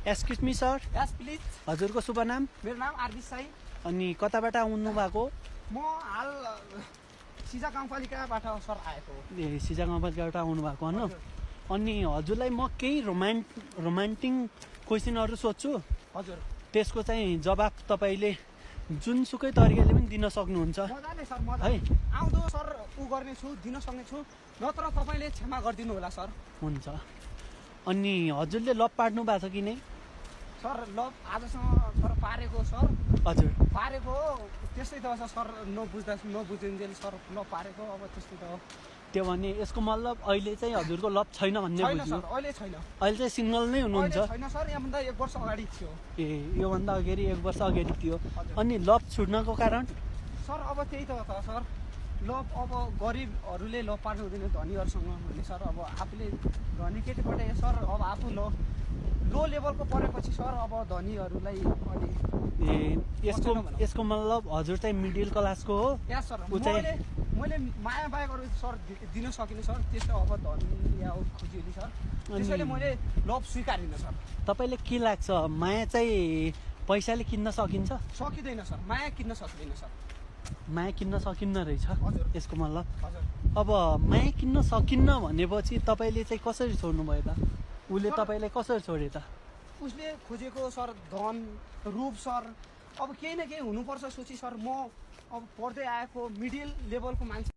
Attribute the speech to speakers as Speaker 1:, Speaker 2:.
Speaker 1: Excuse me sir,
Speaker 2: yes please.
Speaker 1: हजुरको शुभ नाम?
Speaker 2: मेरो नाम आरबी साई।
Speaker 1: अनि कताबाट आउनु भएको?
Speaker 2: म हाल सिजा गाउँपालिकाबाट सर आएको।
Speaker 1: ए सिजा गाउँपालिकाबाट आउनु भएको होइन? अनि हजुरलाई म केही रोमान्टिक क्वेसनहरू सोध्छु,
Speaker 2: हजुर।
Speaker 1: त्यसको चाहिँ जवाब तपाईँले जुनसुकै तरिकाले पनि दिन सक्नुहुन्छ
Speaker 2: मजाले सर, मजा
Speaker 1: है।
Speaker 2: आउँदो सर गर्नेछु, दिन सक्नेछु, नत्र तपाईँले क्षमा गरिदिनु होला सर।
Speaker 1: हुन्छ। अनि हजुरले लभ पार्नु भएको छ कि नै?
Speaker 2: सर लभ आजसम्म सर पारेको सर।
Speaker 1: हजुर
Speaker 2: पारेको त्यस्तै त छ सर, नबुझिन्जेल सर लभ पारेको, अब त्यस्तै त हो।
Speaker 1: त्यो भने यसको मतलब अहिले चाहिँ हजुरको लभ छैन भन्ने
Speaker 2: छैन
Speaker 1: बुझ्यो?
Speaker 2: सर, अहिले छैन।
Speaker 1: अहिले चाहिँ सिङ्गल नै हुनुहुन्छ?
Speaker 2: अहिले छैन सर, यहाँभन्दा 1 वर्ष अगाडि थियो।
Speaker 1: ए योभन्दा अगाडि 1 वर्ष अगाडि थियो। अनि लभ छुट्नको कारण?
Speaker 2: सर अब त्यही त सर, लभ अब गरिबहरूले लभ पार्नु हुँदैन धनीहरूसँग भने सर। अब आफूले धनी केटीपट्टि सर, अब आफू लो लेभलको परेपछि सर अब धनीहरूलाई अलि
Speaker 1: ए यसको मतलब हजुर चाहिँ मिडल क्लासको हो?
Speaker 2: या सर,
Speaker 1: ऊ चाहिँ
Speaker 2: मैले माया बाहेकहरू सर दिन सकिनँ सर, त्यस्तो अब धनी या खोजिएली सर, त्यसैले मैले लभ स्वीकारिनँ सर।
Speaker 1: तपाईँले के लाग्छ, माया चाहिँ पैसाले किन्न सकिन्छ?
Speaker 2: सकिँदैन सर, माया किन्न सकिँदैन सर।
Speaker 1: माया किन्न सकिन्न रहेछ
Speaker 2: हजुर।
Speaker 1: यसको मतलब?
Speaker 2: हजुर।
Speaker 1: अब माया किन्न सकिन्न भनेपछि तपाईँले चाहिँ कसरी छोड्नु भयो त? उसले तपाईँलाई कसरी छोडे त?
Speaker 2: उसले खोजेको सर धन रूप सर, अब केही न केही हुनुपर्छ सोची सर। म अब पढ्दै आएको मिडल लेभलको मान्छे